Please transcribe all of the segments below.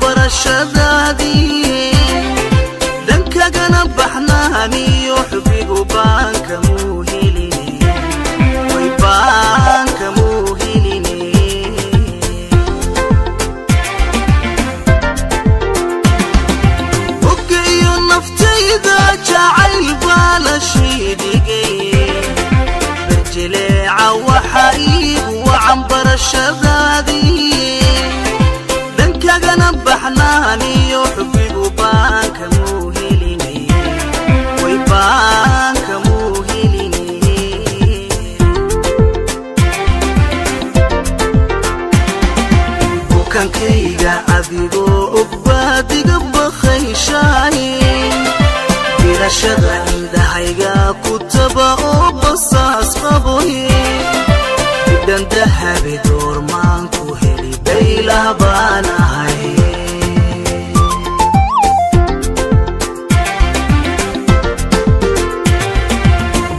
Barashadaadii dhankagana baxnaaniyo xubbigu baankamuu heline, way baankamuu heline. Bogga iyo naftayda jacayl baa la shiidhigay, barjileeca waxa iigu wacan barashadaadii dhankagana baxnaaniyo xubbigu baankamuu heline, way baankamuu heline. Bukankayga adigoo og baadiga bakhayshaay, birashada indhahayga ku taba oo basaas qaboye, bidhan dahabi goormaan ku heli, baylah baanahay.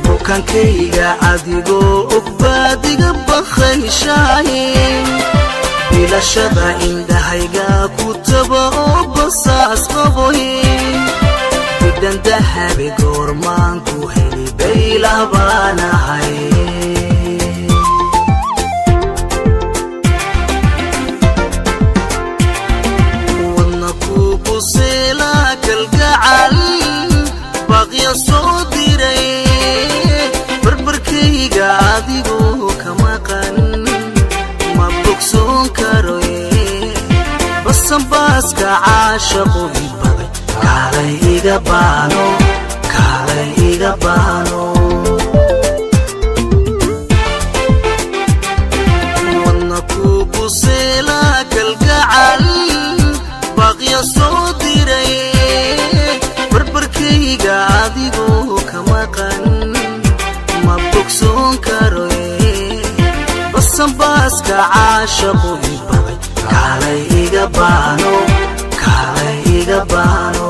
Bukankayga adigoo og baadiga bakhayshaay, bilashada indhahayga ku taba oo basaas qaboye, bidhan dahabi goormaan ku heli, baylah baanahay. Wadna ku buseela kalgacal baqya soo diray, barbarkayga adigoo ka maqan ma bogsoon karoye, basanbaaska caashaqu ibaday, kaalay iga baano, kaalay iga baano. Wadna ku buseela kalgacal baqya soo diray, barbarkayga adigoo ka maqan ma bogsoon karoye, basanbaaska caashaqu ibaday, kaalay iga baano, kaalay iga baano.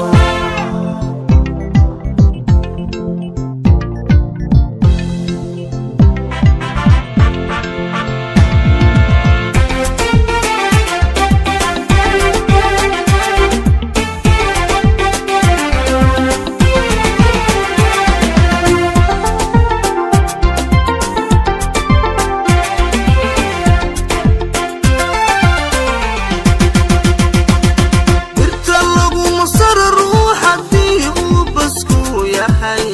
Birta laguma saro ruux haddii uu basku yahay,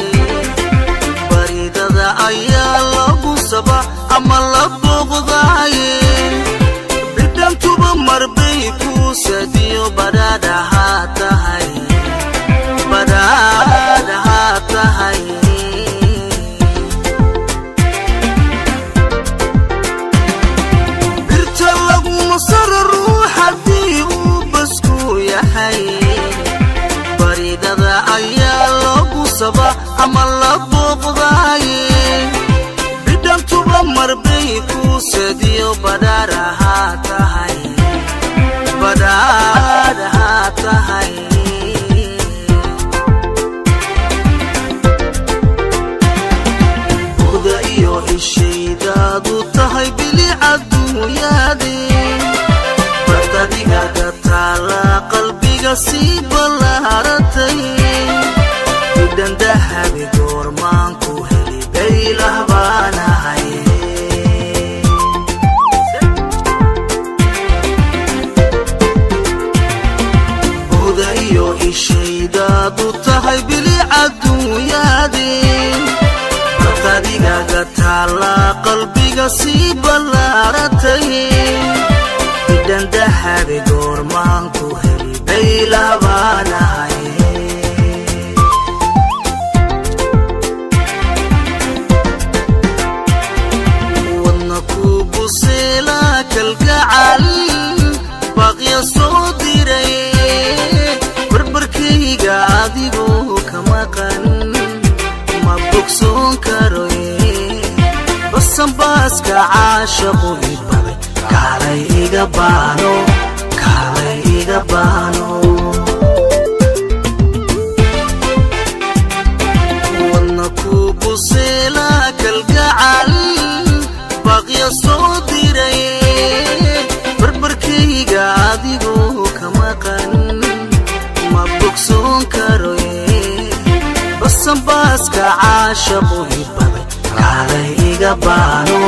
baridada ayaa lagu saba ama la booqdaaye, bidhantuba marbay kuu sadiyo badhaadhahaa tahay, badhaadhahaa tahay. Birta laguma saro ruux haddii uu basku yahay, baridada ayaa lagu saba ama la booqdaaye, bidhantuba marbay kuu sadiyo badhaadhahaa tahay, badhaadhahaa tahay. Buqda iyo ishaydaadu tahay bilicaduunyaade, bartadigaga taala qalbiga sii ballaaratay, bidhan dahabi goormaan ku heli, baylah baanahay. Buqda iyo ishaydaadu tahay bilicaduunyaade, bartadigaga taala qalbiga sii ballaaratay, bidhan dahabi goormaan ku heli, baylah baanahay. Wadna ku buseela kalgacal baqya soo diray, barbarkayga adigoo ka maqan ma bogsoon karoye, basanbaaska caashaqu ibaday, kaalay iga baano, kaalay iga baano. Wadna ku buseela kalgacal baqya soo diray, barbarkayga adigoo ka maqan Bogsoon karo, basanbaaska caashaqu ibaday, kaalay iga baano.